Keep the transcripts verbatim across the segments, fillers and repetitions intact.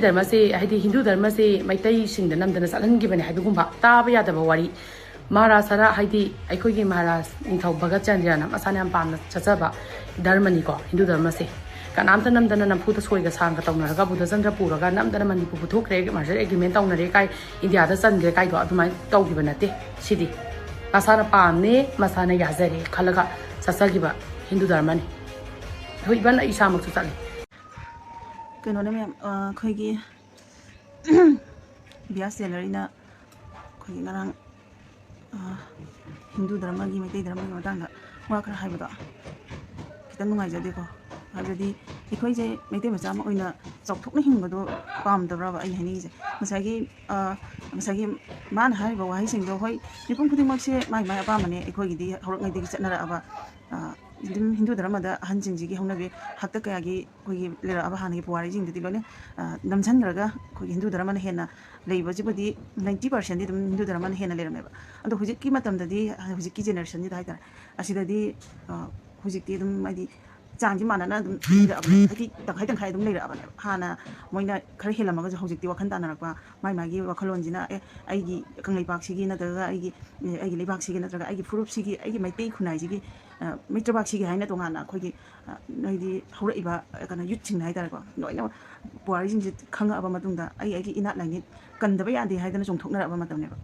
ꯙꯔꯃꯁꯦ, ꯍꯥꯏꯗꯤ ꯍꯤꯟꯗꯨ ꯙꯔꯃꯁꯦ ꯃꯩꯇꯩꯁꯤꯡꯗ ꯅꯝꯗꯅ ꯆꯠꯍꯟꯈꯤꯕꯅꯦ ꯍꯥꯏꯕꯒꯨꯝꯕ ꯇꯥꯕ ꯌꯥꯗꯕ ꯋꯥꯔꯤ꯫ ꯃꯍꯥꯔꯥꯖ ꯁꯔꯥ, ꯍꯥꯏꯗꯤ ꯑꯩꯈꯣꯏꯒꯤ ꯃꯍꯥꯔꯥꯖ ꯅꯤꯡꯊꯧ ꯚꯒꯠ ꯆꯟꯗ꯭ꯔꯅ ꯃꯁꯥꯅ ꯌꯥꯝ ꯄꯥꯝꯅ ꯆꯠꯆꯕ ꯙꯔꯃꯅꯤꯀꯣ ꯍꯤꯟꯗꯨ ꯙꯔꯃꯁꯦ꯫ ꯀꯅꯥꯝꯇ ꯅꯝꯗꯅ ꯅꯝꯐꯨꯗ ꯁꯣꯏꯒ ꯁꯥꯡꯒ ꯇꯧꯅꯔꯒ ꯕꯨꯙ ꯆꯟꯗ꯭ꯔ ꯄꯨꯔꯒ ꯅꯝꯗꯅ ꯃꯅꯤꯄꯨꯔ ꯄꯨꯊꯣꯛꯈ꯭ꯔꯦ, merger agreement ꯇꯧꯅꯔꯦ ꯀꯥꯏ, ꯏꯟꯗꯤꯌꯥꯗ ꯆꯟꯈ꯭ꯔꯦ ꯀꯥꯏꯗꯣ ꯑꯗꯨꯃꯥꯏꯅ ꯇꯧꯈꯤꯕ ꯅꯠꯇꯦ꯫ ꯁꯤꯗꯤ ꯃꯁꯥꯅ ꯄꯥꯝꯅꯦ, ꯃꯁꯥꯅ ꯌꯥꯖꯔꯦ ꯈꯜꯂꯒ ꯆꯠꯆꯈꯤꯕ ꯍꯤꯟꯗꯨ ꯙꯔꯃꯅꯤ꯫ ꯍꯣꯏ, even ꯑꯩ ꯏꯁꯥꯃꯛꯁꯨ ꯆꯠꯂꯤ꯫ ꯀꯩꯅꯣꯅꯦ ꯃꯦꯝ, ꯑ, ꯑꯩꯈꯣꯏꯒꯤ ꯕꯤꯌꯥꯁ ꯇꯦꯂꯔꯤꯅ ꯑꯩꯈꯣꯏꯒꯤ ꯉꯔꯥꯡ, ꯑ, ꯍꯤꯟꯗꯨ ꯙꯔꯃꯒꯤ, ꯃꯩꯇꯩ ꯙꯔꯃꯒꯤ ꯃꯇꯥꯡꯗ ꯋꯥ ꯈꯔ ꯍꯥꯏꯕꯗꯣ ꯈꯤꯇꯪ ꯅꯨꯡꯉꯥꯏꯖꯗꯦꯀꯣ꯫ ꯍꯥꯏꯕꯗꯤ ꯑꯩꯈꯣꯏꯁꯦ ꯃꯩꯇꯩ ꯃꯆꯥ ꯑꯃ ꯑꯣꯏꯅ ꯆꯥꯎꯊꯣꯛꯅ ꯍꯤꯡꯕꯗꯣ ꯄꯥꯝꯗꯕ꯭ꯔꯕ ꯑꯩꯅ ꯍꯥꯏꯅꯤꯡꯉꯤꯁꯦ? ꯉꯁꯥꯏꯒꯤ, ꯑ, ꯉꯁꯥꯏꯒꯤ ꯃꯥꯅ ꯍꯥꯏꯔꯤꯕ ꯋꯥꯍꯩꯁꯤꯡꯗꯣ, ꯍꯣꯏ, ꯃꯤꯄꯨꯝ ꯈꯨꯗꯤꯡꯃꯛꯁꯦ ꯃꯥꯏ ꯃꯥꯏ ꯑꯄꯥꯝꯕꯅꯦ꯫ ꯑꯩꯈꯣꯏꯒꯤꯗꯤ ꯍꯧꯔꯛꯉꯩꯗꯒꯤ ꯆꯠꯅꯔꯛꯑꯕ, ꯑ, ꯑꯗꯨꯝ ꯍꯤꯟꯗꯨ ꯙꯔꯃꯗ ꯑꯍꯟꯁꯤꯡꯁꯤꯒꯤ ꯍꯧꯅꯕꯤ ꯍꯥꯛꯇꯛ ꯀꯌꯥꯒꯤ ꯑꯩꯈꯣꯏꯒꯤ ꯂꯩꯔꯛꯑꯕ ꯍꯥꯟꯅꯒꯤ ꯄꯨꯋꯥꯔꯤꯁꯤꯡꯗꯨꯗꯤ ꯂꯣꯏꯅ, ꯑ, ꯅꯝꯁꯤꯟꯈ꯭ꯔꯒ ꯑꯩꯈꯣꯏꯒꯤ ꯍꯤꯟꯗꯨ ꯙꯔꯃꯅ ꯍꯦꯟꯅ ꯂꯩꯕꯁꯤꯕꯨꯗꯤ ninety percentꯗꯤ ꯑꯗꯨꯝ ꯍꯤꯟꯗꯨ ꯙꯔꯃꯅ ꯍꯦꯟꯅ ꯂꯩꯔꯝꯃꯦꯕ꯫ ꯑꯗꯣ ꯍꯧꯖꯤꯛꯀꯤ ꯃꯇꯝꯗꯗꯤ, ꯍꯧꯖꯤꯛꯀꯤ generationꯁꯤꯗ ꯍꯥꯏꯇꯥꯔꯦ, ꯑꯁꯤꯗꯗꯤ, ꯑ, ꯍꯧꯖꯤꯛꯇꯤ ꯑꯗꯨꯝ ꯍꯥꯏꯗꯤ ꯆꯥꯡꯁꯤ ꯃꯥꯟꯅꯅ ꯑꯗꯨꯝ ꯂꯩꯔꯛꯑꯕꯅꯦ, ꯍꯥꯏꯗꯤ ꯇꯪꯈꯥꯏ ꯇꯪꯈꯥꯏ ꯑꯗꯨꯝ ꯂꯩꯔꯛꯑꯕꯅꯦꯕ꯫ ꯍꯥꯟꯅ ꯃꯣꯏꯅ ꯈꯔ ꯍꯦꯜꯂꯝꯃꯒꯁꯨ ꯍꯧꯖꯤꯛꯇꯤ ꯋꯥꯈꯜ ꯇꯥꯅꯔꯛꯄ, ꯃꯥꯏ ꯃꯥꯒꯤ ꯋꯥꯈꯜꯂꯣꯟꯁꯤꯅ, "ꯑꯦ, ꯑꯩꯒꯤ ꯀꯪꯂꯩꯄꯥꯛꯁꯤꯒꯤ ꯅꯠꯇ꯭ꯔꯒ ꯑꯩꯒꯤ, ꯑꯦ, ꯑꯩꯒꯤ ꯂꯩꯕꯥꯛꯁꯤꯒꯤ ꯅꯠꯇ꯭ꯔꯒ ꯑꯩꯒꯤ ꯐꯨꯔꯨꯞꯁꯤꯒꯤ, ꯑꯩꯒꯤ ꯃꯩꯇꯩ ꯈꯨꯟꯅꯥꯏꯁꯤꯒꯤ, ꯑ, ꯃꯩꯇ꯭ꯔꯕꯥꯛꯁꯤꯒꯤ" ꯍꯥꯏꯅ ꯇꯣꯉꯥꯟꯅ ꯑꯩꯈꯣꯏꯒꯤ, ꯑ, ꯍꯥꯏꯗꯤ ꯍꯧꯔꯛꯏꯕ, ꯑ, ꯀꯩꯅꯣ, youthꯁꯤꯡꯅ ꯍꯥꯏꯇꯥꯔꯦꯀꯣ, ꯂꯣꯏꯅ ꯄꯨꯋꯥꯔꯤꯁꯤꯡꯁꯦ ꯈꯪꯉꯛꯑꯕ ꯃꯇꯨꯡꯗ ꯑꯩ ꯑꯩꯒꯤ ꯏꯅꯥꯠ ꯂꯥꯏꯅꯤꯡ ꯀꯟꯗꯕ ꯌꯥꯗꯦ ꯍꯥꯏꯗꯅ ꯆꯣꯡꯊꯣꯛꯅꯔꯛꯑꯕ ꯃꯇꯝꯅꯦꯕ꯫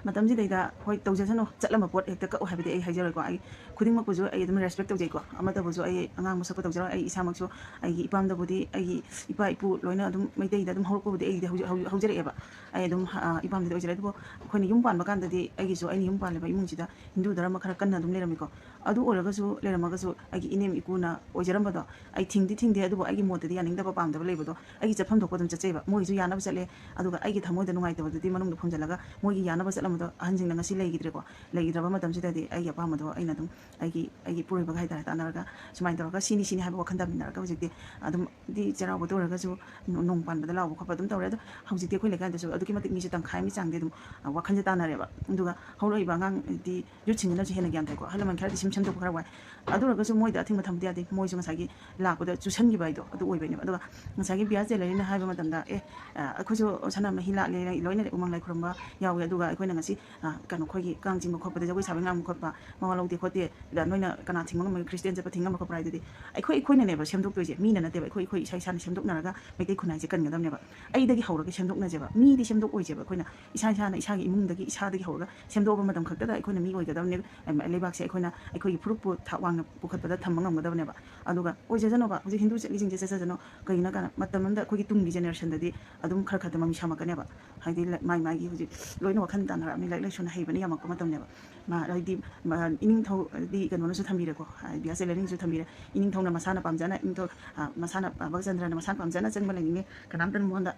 ꯃꯇꯝꯁꯤꯗꯩꯗ ꯍꯣꯏ, ꯇꯧꯖꯁꯅꯨ, ꯆꯠꯂꯝꯕ ꯄꯣꯠ ꯍꯦꯛꯇ ꯀꯛꯎ ꯍꯥꯏꯕꯗꯤ ꯑꯩ ꯍꯥꯏꯖꯔꯣꯏꯀꯣ꯫ ꯑꯩ ꯈꯨꯗꯤꯡꯃꯛꯄꯨꯁꯨ ꯑꯩ ꯑꯗꯨꯝ respect ꯇꯧꯖꯩꯀꯣ꯫ ꯑꯃꯠꯇꯕꯨꯁꯨ ꯑꯩ ꯑꯉꯥꯡ ꯃꯁꯛꯄ ꯇꯧꯖꯔꯣꯏ꯫ ꯑꯩ ꯏꯁꯥꯃꯛꯁꯨ ꯑꯩꯒꯤ ꯏꯄꯥꯝꯗꯕꯨꯗꯤ, ꯑꯩꯒꯤ ꯏꯄꯥ ꯏꯄꯨ ꯂꯣꯏꯅ ꯑꯗꯨꯝ ꯃꯩꯇꯩꯗ ꯑꯗꯨꯝ ꯍꯧꯔꯛꯄꯕꯨꯗꯤ ꯑꯩꯒꯤꯗꯤ ꯍꯧꯖ-, ꯍꯧ-, ꯍꯧꯖꯔꯛꯑꯦꯕ꯫ ꯑꯩ ꯑꯗꯨꯝ, ꯑ, ꯏꯄꯥꯝꯗꯗꯤ ꯑꯣꯏꯖꯔꯦ꯫ ꯑꯗꯨꯕꯨ ꯑꯩꯈꯣꯏꯅ ꯌꯨꯝ ꯄꯥꯟꯕ ꯀꯥꯟꯗꯗꯤ ꯑꯩꯒꯤꯁꯨ, ꯑꯩꯅ ꯌꯨꯝ ꯄꯥꯜꯂꯤꯕ ꯏꯃꯨꯡꯁꯤꯗ ꯍꯤꯟꯗꯨ ꯙꯔꯃ ꯈꯔ ꯀꯟꯅ ꯑꯗꯨꯝ ꯂꯩꯔꯝꯃꯤꯀꯣ꯫ ꯑꯗꯨ ꯑꯣꯏꯔꯒꯁꯨ, ꯂꯩꯔꯝꯃꯒꯁꯨ ꯑꯩꯒꯤ ꯏꯅꯦꯝ ꯏꯀꯨꯅ ꯑꯣꯏꯖꯔꯝꯕꯗꯣ ꯑꯩ ꯊꯤꯡꯗꯤ ꯊꯤꯡꯗꯦ, ꯑꯗꯨꯕꯨ ꯑꯩꯒꯤ ꯃꯣꯠꯇꯗꯤ ꯌꯥꯅꯤꯡꯗꯕ, ꯄꯥꯝꯗꯕ ꯂꯩꯕꯗꯣ ꯑꯩꯒꯤ ꯆꯠꯐꯝ ꯊꯣꯛꯄ ꯑꯗꯨꯝ ꯆꯠꯆꯩꯕ꯫ ꯃꯣꯏꯒꯤꯁꯨ ꯌꯥꯅꯕ ꯆꯠꯂꯦ, ꯑꯗꯨꯒ ꯑꯩꯒꯤ ꯊꯃꯣꯏꯗ ꯅꯨꯡꯉꯥꯏꯇꯕꯗꯨꯗꯤ ꯃꯅꯨꯡꯗ ꯐꯨꯝꯖꯤꯜꯂꯒ ꯃꯣꯏꯒꯤ ꯌꯥꯅꯕ ꯆꯠꯂꯝꯕꯗꯣ ꯑꯍꯟꯁꯤꯡꯅ ꯉꯁꯤ ꯂꯩꯈꯤꯗ꯭ꯔꯦꯀꯣ꯫ ꯂꯩꯈꯤꯗ꯭ꯔꯕ ꯃꯇꯝꯁꯤꯗꯗꯤ ꯑꯩꯒꯤ ꯑꯄꯥꯝꯕꯗꯣ ꯑꯩꯅ ꯑꯗꯨꯝ ꯑꯩꯒꯤ, ꯑꯩꯒꯤ ꯏꯄꯨꯔꯣꯏꯕꯒ ꯍꯥꯏꯇꯥꯔꯦ ꯇꯥꯟꯅꯔꯒ ꯁꯨꯃꯥꯏꯅ ꯇꯧꯔꯒ ꯁꯤꯅꯤ ꯁꯤꯅꯤ ꯍꯥꯏꯕ ꯋꯥꯈꯜ ꯇꯥꯃꯤꯟꯅꯔꯒ ꯍꯧꯖꯤꯛꯇꯤ ꯑꯗꯨꯝ ꯗꯤ ꯆꯩꯔꯥꯎꯕꯗ ꯑꯣꯏꯔꯒꯁꯨ ꯅꯣ-, ꯅꯣꯡ ꯄꯥꯟꯕꯗ ꯂꯥꯎꯕ ꯈꯣꯠꯄ ꯑꯗꯨꯝ ꯇꯧꯔꯦ꯫ ꯑꯗꯣ ꯍꯧꯖꯤꯛꯇꯤ ꯑꯩꯈꯣꯏ ꯂꯩꯀꯥꯏꯗꯁꯨ ꯑꯗꯨꯛꯀꯤ ꯃꯇꯤꯛ ꯃꯤꯁꯦ ꯇꯪꯈꯥꯏ ꯑꯃꯒꯤ ꯆꯥꯡꯗꯤ ꯑꯗꯨꯝ, ꯑ, ꯋꯥꯈꯜꯁꯦ ꯇꯥꯟꯅꯔꯦꯕ꯫ ꯑꯗꯨꯒ ꯍꯧꯔꯛꯏꯕ ꯑꯉꯥꯡꯗꯤ youthꯁꯤꯡꯁꯤꯅꯁꯨ ꯍꯦꯟꯅ ꯒ꯭ꯌꯥꯟ ꯇꯥꯏꯀꯣ꯫ ꯑꯍꯜ ꯂꯃꯟ ꯈꯔꯗꯤ ꯁꯦꯝꯗꯣꯛꯄ ꯈꯔ ꯋꯥꯏ꯫ ꯑꯗꯨ ꯑꯣꯏꯔꯒꯁꯨ ꯃꯣꯏꯗ ꯑꯊꯤꯡꯕ ꯊꯝꯕꯗꯤ ꯌꯥꯗꯦ꯫ ꯃꯣꯏꯁꯨ ꯉꯁꯥꯏꯒꯤ ꯂꯥꯛꯄꯗ ꯆꯨꯁꯟꯈꯤꯕ ꯍꯥꯏꯗꯣ ꯑꯗꯨ ꯑꯣꯏꯕꯅꯦꯕ꯫ ꯑꯗꯨꯒ ꯉꯁꯥꯏꯒꯤ ꯕꯤꯌꯥꯁ ꯇꯦꯂꯔꯤꯅ ꯍꯥꯏꯕ ꯃꯇꯝꯗ, "ꯑꯦ, ꯑ, ꯑꯩꯈꯣꯏꯁꯨ ꯁꯅꯥꯃꯍꯤ ꯂꯥꯠꯂꯦ, ꯂꯣꯏꯅ ꯎꯃꯪ ꯂꯥꯏ ꯈꯨꯔꯨꯝꯕ ꯌꯥꯎꯏ, ꯑꯗꯨꯒ ꯑꯩꯈꯣꯏꯅ ꯉꯁꯤ, ꯑ, ꯀꯩꯅꯣ, ꯑꯩꯈꯣꯏꯒꯤ ꯀꯥꯡ ꯆꯤꯡꯕ ꯈꯣꯠꯄꯗ, ꯖꯒꯣꯏ ꯁꯥꯕ ꯉꯥꯡꯕ ꯈꯣꯠꯄ ꯃꯋꯥ ꯂꯧꯗꯦ ꯈꯣꯠꯇꯦ, ꯑꯗ ꯅꯣꯏꯅ ꯀꯅꯥ ꯊꯤꯡꯕ ꯉꯝꯃꯣꯏ, ꯈ꯭ꯔꯤꯁꯇꯤꯌꯥꯟ ꯆꯠꯄ ꯊꯤꯡ ꯉꯝꯕ ꯈꯣꯠꯄ꯭ꯔꯥ?" ꯍꯥꯏꯗꯨꯗꯤ ꯑꯩꯈꯣꯏ, ꯑꯩꯈꯣꯏꯅꯅꯦꯕ ꯁꯦꯝꯗꯣꯛꯇꯣꯏꯁꯦ, ꯃꯤꯅ ꯅꯠꯇꯦꯕ꯫ ꯑꯩꯈꯣꯏ, ꯑꯩꯈꯣꯏ ꯏꯁꯥ ꯏꯁꯥꯅ ꯁꯦꯝꯗꯣꯛꯅꯔꯒ ꯃꯩꯇꯩ ꯈꯨꯟꯅꯥꯏꯁꯦ ꯀꯟꯒꯗꯕꯅꯦꯕ꯫ ꯑꯩꯗꯒꯤ ꯍꯧꯔꯒ ꯁꯦꯝꯗꯣꯛꯅꯁꯦꯕ꯫ ꯃꯤꯗꯤ ꯁꯦꯝꯗꯣꯛꯑꯣꯏꯁꯦꯕ꯫ ꯑꯩꯈꯣꯏꯅ ꯏꯁꯥ ꯏꯁꯥꯅ, ꯏꯁꯥꯒꯤ ꯏꯃꯨꯡꯗꯒꯤ, ꯏꯁꯥꯗꯒꯤ ꯍꯧꯔꯒ ꯁꯦꯝꯗꯣꯛꯑꯕ ꯃꯇꯝ ꯈꯛꯇꯗ ꯑꯩꯈꯣꯏꯅ ꯃꯤ ꯑꯣꯏꯒꯗꯕꯅꯦ꯫ ꯑꯦꯝ, ꯂꯩꯕꯥꯛꯁꯦ ꯑꯩꯈꯣꯏꯅ ꯑꯩꯈꯣꯏꯒꯤ ꯐꯨꯔꯨꯞꯄꯨ ꯊꯥꯛ ꯋꯥꯡꯅ ꯄꯨꯈꯠꯄꯗ ꯊꯝꯕ ꯉꯝꯒꯗꯕꯅꯦꯕ꯫ ꯑꯗꯨꯒ ꯑꯣꯏꯖꯁꯅꯣꯕ, ꯍꯧꯖꯤꯛ ꯍꯤꯟꯗꯨ ꯆꯠꯂꯤꯁꯤꯡꯁꯦ ꯆꯠꯆꯁꯅꯨ꯫ ꯀꯩꯒꯤꯅꯣ ꯀꯥꯏꯅ ꯃꯇꯝ ꯑꯃꯗ ꯑꯩꯈꯣꯏꯒꯤ ꯇꯨꯡꯒꯤ ꯖꯦꯅꯦꯔꯦꯁꯟꯗꯗꯤ ꯑꯗꯨꯝ ꯈꯔ ꯈꯔꯗꯤ ꯃꯃꯤ ꯁꯥꯝꯃꯛꯀꯅꯦꯕ꯫ ꯍꯥꯏꯗꯤ ꯂ-, ꯃꯥꯏ ꯃꯥꯏꯒꯤ ꯍꯧꯖꯤꯛ ꯂꯣꯏꯅ ꯋꯥꯈꯜ ꯇꯥꯟꯅꯔꯛꯑꯕꯅꯤ, ꯂꯥꯏꯔꯤꯛ ꯂꯥꯏꯁꯨꯅ ꯍꯩꯕꯅ ꯌꯥꯝꯃꯛꯄ ꯃꯇꯝꯅꯦꯕ꯫ ꯃꯥ, ꯍꯥꯏꯗꯤ, ꯃꯥ, ꯏꯅꯤꯡꯊꯧ, ꯍꯥꯏꯗꯤ ꯀꯩꯅꯣꯅꯁꯨ ꯊꯝꯕꯤꯔꯦꯀꯣ, ꯍꯥꯏꯗꯤ ꯕꯤꯌꯥꯁ ꯇꯦꯂꯔꯤꯅꯁꯨ ꯊꯝꯕꯤꯔꯦ, ꯏꯅꯤꯡꯊꯧꯅ ꯃꯁꯥꯅ ꯄꯥꯝꯖꯅ, ꯏꯅꯤꯡꯊꯧ, ꯑ, ꯃꯁꯥꯅ, ꯑ, ꯚꯛꯆꯟꯗ꯭ꯔꯅ ꯃꯁꯥꯅ ꯄꯥꯝꯖꯅ ꯆꯪꯕ ꯂꯩꯅꯤꯡꯉꯦ, ꯀꯅꯥꯝꯇꯅ ꯃꯉꯣꯟꯗ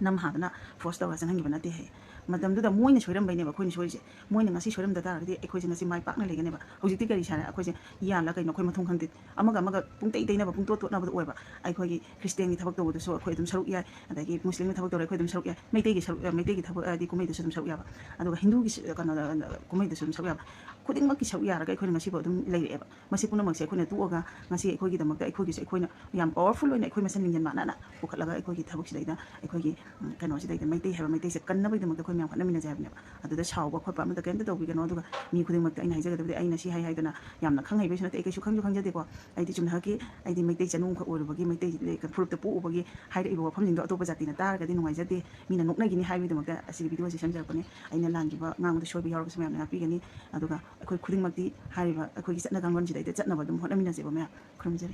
ꯅꯝ ꯍꯥꯗꯅ ꯐꯣꯔꯁ ꯇꯧꯔꯒ ꯆꯪꯍꯟꯈꯤꯕ ꯅꯠꯇꯦ ꯍꯥꯏꯌꯦ꯫ ꯃꯇꯝꯗꯨꯗ ꯃꯣꯏꯅ ꯁꯣꯏꯔꯝꯕꯩꯅꯦꯕ ꯑꯩꯈꯣꯏꯅ ꯁꯣꯏꯔꯤꯁꯦ꯫ ꯃꯣꯏꯅ ꯉꯁꯤ ꯁꯣꯏꯔꯝꯗ ꯇꯥꯔꯒꯗꯤ ꯑꯩꯈꯣꯏꯁꯦ ꯉꯁꯤ ꯃꯥꯏ ꯄꯥꯛꯅ ꯂꯩꯒꯅꯦꯕ꯫ ꯍꯧꯖꯤꯛꯇꯤ ꯀꯔꯤ ꯁꯥꯔꯦ? ꯑꯩꯈꯣꯏꯁꯦ ꯌꯥꯜꯂ ꯀꯩꯅꯣ, ꯑꯩꯈꯣꯏ ꯃꯊꯣꯡ ꯈꯪꯗꯦ꯫ ꯑꯃꯒ ꯑꯃꯒ ꯄꯨꯡꯇꯩ ꯇꯩꯅꯕ, ꯄꯨꯡꯇꯣꯠ ꯇꯣꯠꯅꯕꯗꯣ ꯑꯣꯏꯕ꯫ ꯑꯩꯈꯣꯏꯒꯤ ꯈ꯭ꯔꯤꯁꯇꯤꯌꯥꯟꯒꯤ ꯊꯕꯛ ꯇꯧꯕꯗꯁꯨ ꯑꯩꯈꯣꯏ ꯑꯗꯨꯝ ꯁꯔꯨꯛ ꯌꯥꯏ, ꯑꯗꯒꯤ ꯃꯨꯁꯂꯤꯝꯒꯤ ꯊꯕꯛ ꯇꯧꯔꯦ ꯑꯩꯈꯣꯏ ꯑꯗꯨꯝ ꯁꯔꯨꯛ ꯌꯥꯏ, ꯃꯩꯇꯩꯒꯤ ꯁꯔꯨꯛ, ꯃꯩꯇꯩꯒꯤ ꯊꯕꯛ, ꯍꯥꯏꯗꯤ ꯀꯨꯝꯍꯩꯗꯁꯨ ꯑꯗꯨꯝ ꯁꯔꯨꯛ ꯌꯥꯕ, ꯑꯗꯨꯒ ꯍꯤꯟꯗꯨꯒꯤ ꯁ-, ꯀꯩꯅꯣꯗ, ꯀꯨꯝꯍꯩꯗꯁꯨ ꯑꯗꯨꯝ ꯁꯔꯨꯛ ꯌꯥꯕ꯫ ꯈꯨꯗꯤꯡꯃꯛꯀꯤ ꯁꯔꯨꯛ ꯌꯥꯔꯒ ꯑꯩꯈꯣꯏꯅ ꯉꯁꯤꯐꯥꯎ ꯑꯗꯨꯝ ꯂꯩꯔꯛꯑꯦꯕ꯫ ꯃꯁꯤ ꯄꯨꯝꯅꯃꯛꯁꯦ ꯑꯩꯈꯣꯏꯅ ꯇꯣꯛꯑꯒ ꯉꯁꯤ ꯑꯩꯈꯣꯏꯒꯤꯗꯃꯛꯇ, ꯑꯩꯈꯣꯏꯒꯤꯁꯨ ꯑꯩꯈꯣꯏꯅ ꯌꯥꯝ ꯄꯥꯋꯔꯐꯨꯜ ꯑꯣꯏꯅ ꯑꯩꯈꯣꯏ ꯃꯁꯦꯟ ꯂꯤꯡꯖꯦꯜ ꯃꯥꯟꯅꯅ ꯄꯨꯈꯠꯂꯒ ꯑꯩꯈꯣꯏꯒꯤ ꯊꯕꯛꯁꯤꯗꯩꯗ, ꯑꯩꯈꯣꯏꯒꯤ, ꯎꯝ, ꯀꯩꯅꯣꯁꯤꯗꯩꯗ, ꯃꯩꯇꯩ ꯍꯥꯏꯕ ꯃꯩꯇꯩꯁꯦ ꯀꯟꯅꯕꯒꯤꯗꯃꯛꯇ ꯑꯩꯈꯣꯏ ꯃꯌꯥꯝ ꯍꯣꯠꯅꯃꯤꯟꯅꯁꯦ ꯍꯥꯏꯕꯅꯦꯕ꯫ ꯑꯗꯨꯗ ꯁꯥꯎꯕ ꯈꯣꯠꯄ ꯑꯃꯠꯇ ꯀꯩꯝꯇ ꯇꯧꯕꯤꯒꯅꯣ꯫ ꯑꯗꯨꯒ ꯃꯤ ꯈꯨꯗꯤꯡꯃꯛꯇ ꯑꯩꯅ ꯍꯥꯏꯖꯒꯗꯕꯗꯤ, ꯑꯩꯅ ꯁꯤ ꯍꯥꯏ ꯍꯥꯏꯗꯅ ꯌꯥꯝꯅ ꯈꯪ ꯍꯩꯕꯩꯁꯨ ꯅꯠꯇꯦ, ꯑꯩ ꯀꯩꯁꯨ ꯈꯪꯁꯨ ꯈꯪꯖꯗꯦꯀꯣ꯫ ꯑꯩꯗꯤ ꯆꯨꯝꯅꯍꯛꯀꯤ ꯑꯩꯗꯤ ꯃꯩꯇꯩ ꯆꯅꯨ ꯑꯃꯈꯛ ꯑꯣꯏꯔꯨꯕꯒꯤ, ꯃꯩꯇꯩ ꯐꯨꯔꯨꯞꯇ ꯄꯣꯛꯎꯕꯒꯤ ꯍꯥꯏꯔꯛꯏꯕ ꯋꯥꯐꯝꯁꯤꯡꯗꯣ ꯑꯇꯣꯞꯄ ꯖꯥꯇꯤꯅ ꯇꯥꯔꯒꯗꯤ ꯅꯨꯡꯉꯥꯏꯖꯗꯦ, ꯃꯤꯅ ꯅꯣꯛꯅꯈꯤꯅꯤ ꯍꯥꯏꯕꯒꯤꯗꯃꯛꯇ ꯑꯁꯤꯒꯤ ꯚꯤꯗꯤꯑꯣꯁꯦ ꯁꯦꯝꯖꯔꯛꯄꯅꯤ꯫ ꯑꯩꯅ ꯂꯥꯟꯈꯤꯕ, ꯉꯥꯡꯕꯗ ꯁꯣꯏꯕ ꯌꯥꯎꯔꯒꯁꯨ ꯃꯌꯥꯝꯅ ꯉꯥꯛꯄꯤꯒꯅꯤ꯫ ꯑꯗꯨꯒ ꯑꯩꯈꯣꯏ ꯈꯨꯗꯤꯡꯃꯛꯇꯤ ꯍꯥꯏꯔꯤꯕ ꯑꯩꯈꯣꯏꯒꯤ ꯆꯠꯅ ꯀꯥꯡꯂꯣꯟꯁꯤꯗꯩꯗ ꯆꯠꯅꯕ ꯑꯗꯨꯝ ꯍꯣꯠꯅꯃꯤꯟꯅꯁꯦꯕ ꯃꯌꯥꯝ꯫ ꯈꯨꯔꯨꯝꯖꯔꯤ꯫